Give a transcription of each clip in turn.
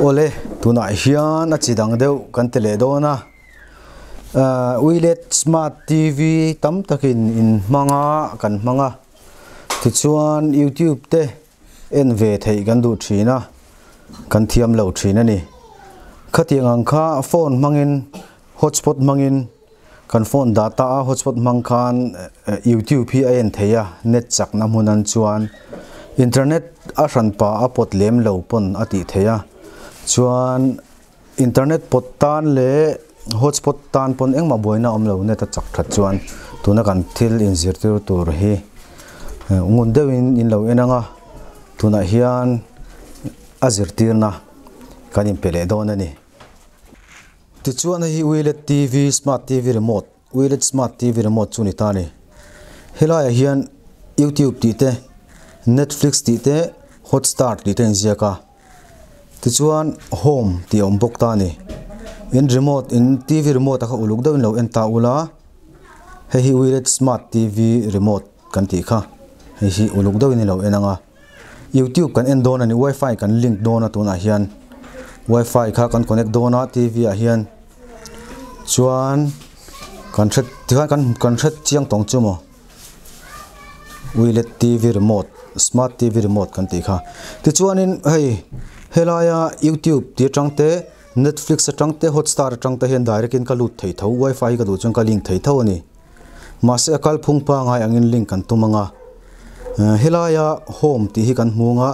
Awle, tunah hian a chi dang deuh kan ti leh dawn a. Uilet Smart TV tam takin in hmang a, kan hmang a. Tichuan YouTube te en ve theih kan duh thin a, kan thiam lo thin a ni. Khatiang ang kha phone hmangin hotspot hmangin kan phone data a hotspot hmang khan YouTube hi a en thei a, net chakna hmun an chuan internet a hranpa a pawt lem lo pawn a tih theih a. Chuan internet pawt tan leh hotspot tan pawn engmah buaina awm lo net a chak that chuan tuna kan thil inzirtir tur hi ngun deuhin in lo en ang a, tunah hian a zirtirna kan inpe leh dawn a ni. Tichuan hei hi Uilet TV Smart TV Remote Uilet Smart TV Remote chu ni ta a ni. Helaiah hian YouTube tih te, Netflix tih te, Hotstar tih te a inziak a. Tichuan Home tih a awm bawk ta a ni. In remote in TV remote a kha uluk deuhin lo en ta ula, hei hi Uilet Smart TV Remote kan tih kha hei hi uluk deuhin i lo en ang a. Youtube kan en dawn a ni, wifi kan link dawn a tunah hian wifi kha kan connect dawn a tv ah hian chuan kan hre tikhan kan kan hre chiang tawng chu maw uilet tv remote smart tv remote kan tih kha tichuanin hei helaia youtube tih atang te netflix atang te hotstar atang te hian direct in ka lut thei tho wifi hi ka duh chuan ka link thei tho a ni. Mahse a kalphung pangai angin link kan tum ang a, helaia home tih hi kan hmu ang a,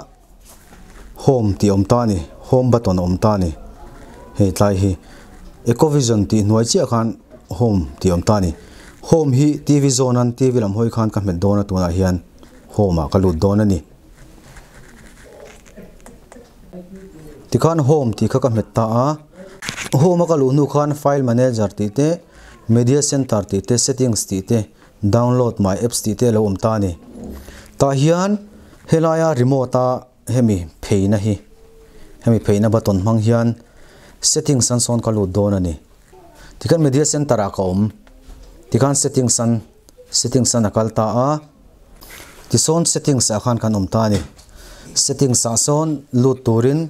home tih a awm ta a ni, home button a awm ta a ni, hei tlai hi ecovision tih hnuai chiah khan home tih a awm ta a ni, home hi tv zawn an tv lam hawi khan ka hmet dawn a tunah hian home ah ka lut dawn a ni. Tikhan home tih kha ka hmet ta a, home a ka luh hnu khan file manager tih te, media center tih te, settings tih te, download my apps tih te a lo awm ta a ni. Tah hian helaia remote a hemi pheina hi, hemi pheina button hmang hian settings an sawn ka lut dawn a ni. Tikhan media center ah ka awm, tikhan settings an settings an a kal ta a, tisawn settings ah khan kan awm ta a ni. Settings ah sawn lut turin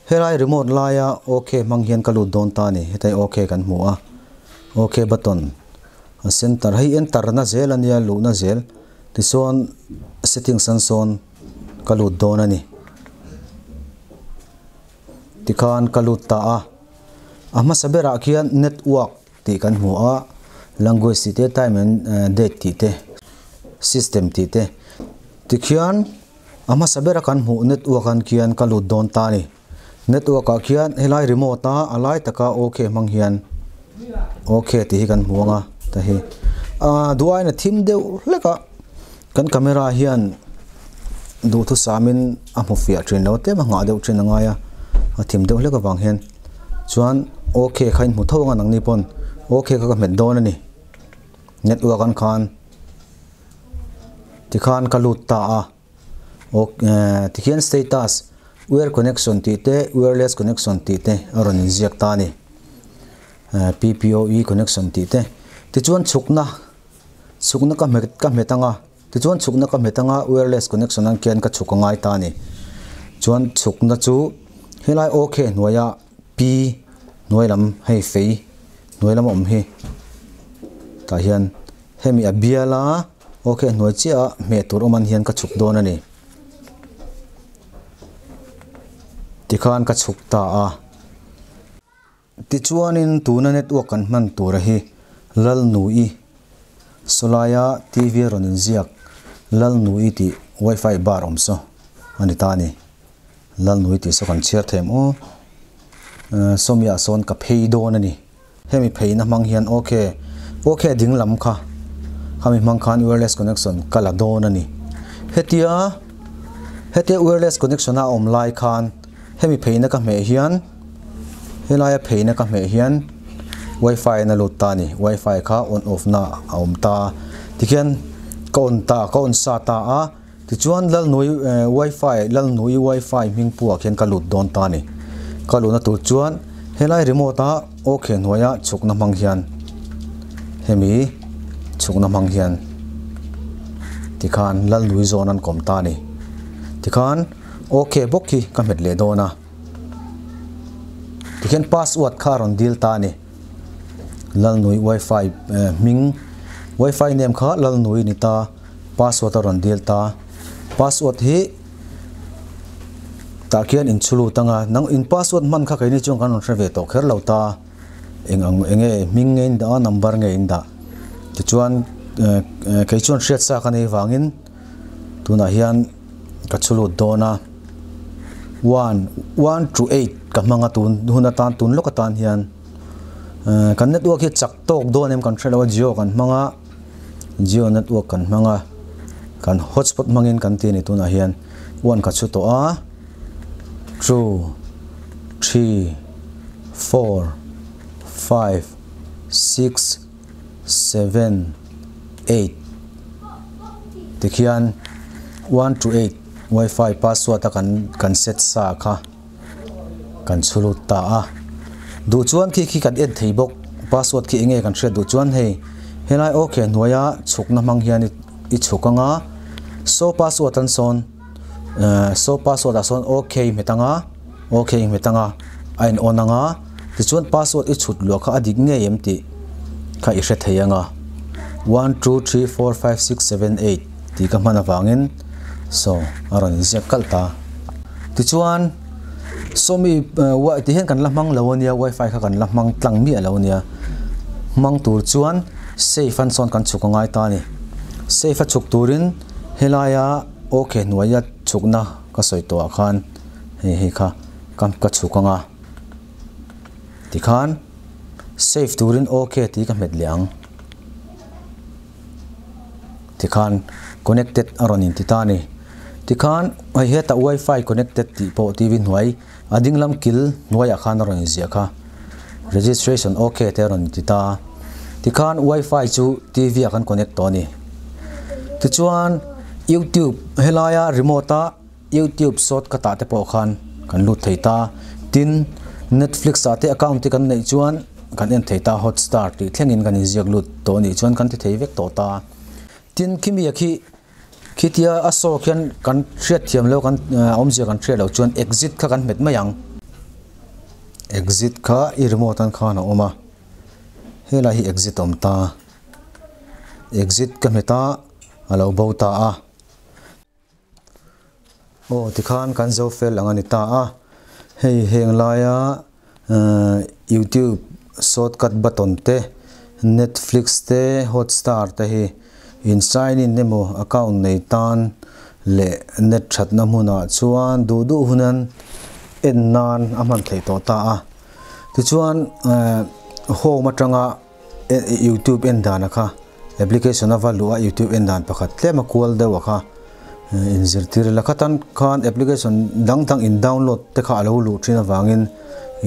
helai remote laia ok hmang hian ka lut dawn ta a ni, hetai ok kan hmu a, ok button a center hei enter na zel a nia luhna zel tichuan settings an sawn ka lut dawn a ni. Tikhan ka lut ta a, a hmasa berah khian network tih kan hmu a, language tih te, time and date tih te, system tih te tikhian a hmasa bera kan hmuh network an khian ka lut dawn ta a ni. Network ah khian helai remote a a lai taka ok hmang hian ok tih hi kan hmu ang a ta hi ah duh aiin a thim deuh hlek a kan camera hian duhthusamin a hmu fiah thin lo tlem a nghah deuh thin a ngai a a thim deuh hlek avang hian chuan ok kha in hmu tho ang a nangni pawn ok kha ka hmet dawn a ni network an khan tikhan ka lut ta a. Tikhian status, wire connection tih te, wireless connection tih te a rawn inziak ta a ni. PPOE connection tih te. Tichuan chhukna, chhukna ka hmet ka hmet anga, tichuan chhukna ka hmet anga wireless connection ang khian ka chhuk a ngai ta a ni. Chuan chhukna chu helai OK hnuaia P hnuai lam hei fei hnuai lam a awm hi tah hian hemi a bial a. Ok hnuai chiah a hmeh tur awm an hian ka chhuk dawn a ni. Tikhan ka chhuk ta a. Tichuanin tuna network kan hman tura hi Lalnui sawlaia TV a rawn inziak Lalnui tih wifi bar awm saw a ni ta a ni. Lalnui tih saw kan chhiar thei em aw. Sawmiah sawn ka phei dawn a ni. Hemi pheina hmang hian ok ok ding lam kha khami hmang khan wireless connection ka la dawn a ni. Hetia hetia wireless connection a awm lai khan hemi pheina ka hmeh hian helaia pheina ka hmeh hian wifi na lut ta a ni. Wifi kha on off na a awm ta a tikhian ka on ta ka on sa ta a tichuan Lalnui wifi Lalnui wifi hming puah khian ka lut dawn ta a ni. Ka luhna tur chuan helai remote a ok hnuaia chhukna hmang hian hemi chhukna hmang hian tikhan Lalnui zawn an kawm ta a ni. Tikhan ok bawk hi ka hmet leh dawn a. Tikhian password kha a rawn dil ta a ni. Lalnui wifi hming wifi name kha Lalnui ni ta password a rawn dil ta. Password hi tah khian in chhu lut anga nang in password hman kha keini chuan kan rawn hre ve tawh kher lo ta. Eng ang eng nge hming nge in dah a number nge in dah tichuan kei chuan hriat sa ka nei vangin tunah hian ka chhu lut dawn a one one to eight ka hmang a tun hun atan tun lawk atan hian kan network hi chak tawk dawn em kan hre lo a jio kan hmang a jio network kan hmang a kan hotspot hmangin kan ti a ni tunah hian one ka chhu tawh a. Two, three, four, five, six, seven, eight tikhian one to eight wifi password a kan kan set sa kha kan chhu lut ta a duh chuan khi khi kan en thei bawk password khi enge kan hriat duh chuan hei helai okay hnuaia chhukna hmang hian i chhuk anga saw password an sawn. Saw password ah sawn ok hmet anga ok hmet anga a in on anga tichuan password i chhut luah kha a dik ngei em tih kha i hre thei anga 12345678 tih ka hman avangin saw a rawn inziak kalh ta tichuan sawmi ti hian kan la hmang lo ania wifi kha kan la hmang tlang miah lo ania hmang tur chuan safe an sawn kan chhuk a ngai ta a ni safe a chhuk turin helaia. Ok hnuaia chhukna ka sawi tawh ah khan hei hei kha ka ka chhuk ang a tikhan save turin ok tih ka hmet leh ang tikhan connected a rawn inti ta a ni tikhan hei hetah wifi connected tih pawh T V hnuai a ding lam kil hnuaiah khan a rawn inziah kha registration ok te a rawn inti ta a tikhan wifi chu T V ah kan connect tawh a ni tichuan youtube helaia remote a youtube shortcut ah te pawh khan kan lut thei ta tin netflix ah te account te kan neih chuan kan en thei ta hotstar tih thlengin kan inziak lut tawh a nih chuan kan ti thei vek tawh ta tin khimi a khi Khitia a saw khian kan hriat thiam lo kan awmzia kan hriat loh chuan exit kha kan hmet mai ang. Exit kha i remote an khan a awm a, helai hi exit a awm ta. Exit ka hmet a, a lo bo ta a. Aw tikhan kan zo fel ang a ni ta a, hei heng laia YouTube shortcut button te, Netflix te, Hotstar te hi in sign in emaw account nei tan leh net thatna hmunah chuan duh duh hunan en nan a hman theih tawh ta a. Tichuan home atanga YouTube en dan a kha application a va luh a YouTube en dan pakhat tlem a kual deuh a kha inzirtir la khatan khan application dang dang in download te kha a lo luh thin avangin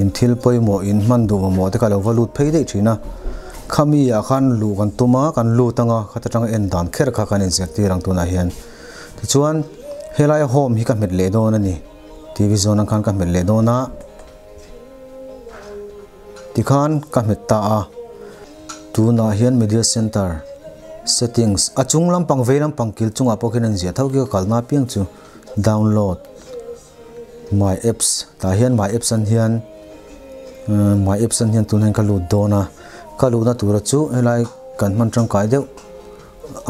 in thil pawimawh in hman duh mamawh te kha a lo va lut phei daih thin a khami ah khan luh kan tum a kan lut anga khata tanga en dan kher kha kan inzirtir ang tunah hian tichuan helai home hi ka hmet leh dawn a ni T V zawn ang khan ka hmet leh dawn a. Tikhan ka hmet ta a, tunah hian media center settings a chung lampang vei lampang kil chungah pawh khian a inziah tho khi ka kalna apiang chu download my apps tah hian my apps an hian my apps an hian tunah hian ka lut dawn a ka luhna tura chu helai kan hman tangkai deuh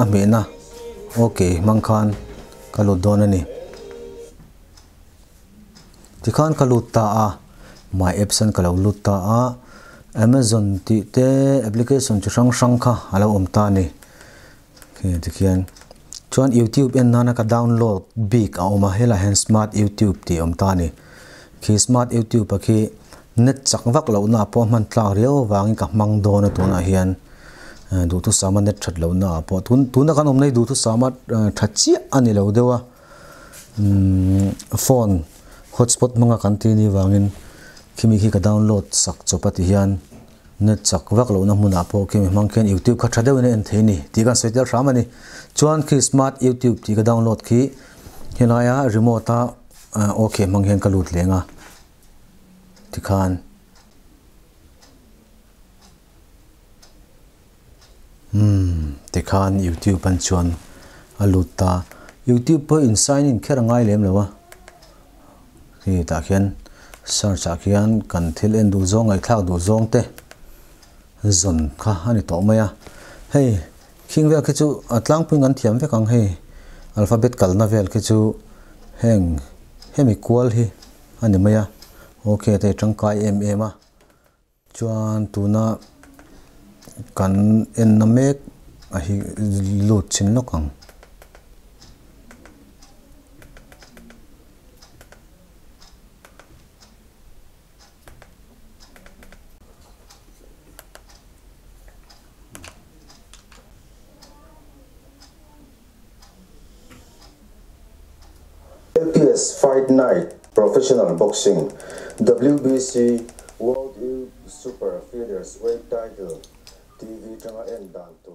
a hmehna okay hmang khan ka lut dawn a ni. Tikhan ka lut ta a, my apps an ka lo lut ta a, Amazon tih te application chi hrang hrang kha a lo awm ta a ni. Khi tikhian chuan YouTube en nana ka download bik a awm a, helaiah hian smart YouTube tih a awm ta a ni. Khi smart YouTube a khi net chak vak lohna pawh hman tlak riau avangin ka hmang dawn a tunah hian duhthusama net that lohna ah pawh tun tuna kan awmna hi duhthusama tha chiah a ni lo deuh a. Phone hotspot hmanga kan tih ni vangin khimi khi ka download sak chawp a ti hian net chak vak lohna hmunah pawh khimi hmang khian youtube kha tha deuhin a en thei a ni tih kan sawi tel hram a ni. Chuan khi smart youtube tih ka download khi helaia remote a ok hmang hian ka lut leng a tikhan. Umm tikhan youtube an chuan a lut ta youtube pawh in sign in kher a ngai lem lo a khi tah khian Search ah khian kan thil en duh zawng ngaihthlak duh zawng te zawn kha a ni tawh mai a. Hei khing vel khi chu a tlangpui kan thiam vek ang hei alphabet kalna vel khi chu heng hemi kual hi a ni mai a. Ok te tangkai em em a. Chuan tuna kan enna mek a hi lut chin lawk ang. LPS Fight Night Professional Boxing WBC World Youth Super Featherweight Title TV tanga en dan tur.